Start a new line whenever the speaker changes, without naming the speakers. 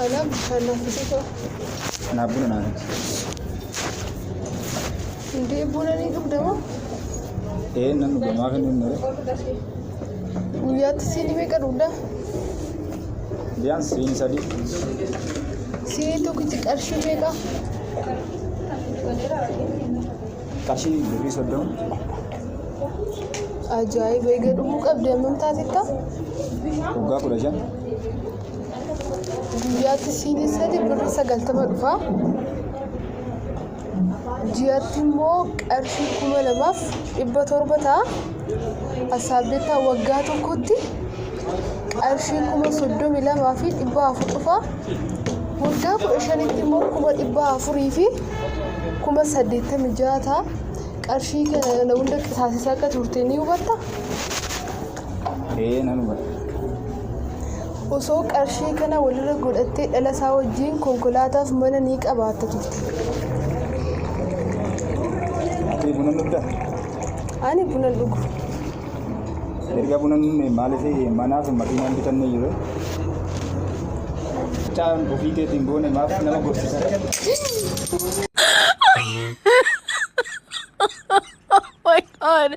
Anaaf bishaan naaf fidii.
Anaaf buna naa fidi.
Indee buna ni dhugda moo?
Ee nan dhuga maaf hin dhugne ree?
Guyyaatti siinii meeqa dhugda?
Biyaan siinii sadii.
Siinii tokkichi qarshii meeqa?
Qarshii birrii 30.
Ajaa'iba! Egaa dhuguu qabdi hammam taatetta?
Waggaa 15.
Guyyaatti siinii sadi birrii 90 dhufa. Ji'atti immoo qarshii 2700 ta'a. Hassaabdettaa waggaa tokkotti qarshii 32,400 dhufa. Waggaa 15tti immoo 486,000 ta'a. Qarshii kana hunda qisaasessaa akka turte ni hubatta?
Ee nan hubadha.
Osoo qarshii kana walirra godhattee dhala isaa wajjin konkolaataaf mana ni qabaatta turte.
Ati buna dhugdaa?
Ani buna hin dhugu.
Erga buna hin dhugne maaliif manaaf makiinaan bitannee jiru? Caan ofii keetiin goone maaf nama gorsisa?
Oh my God.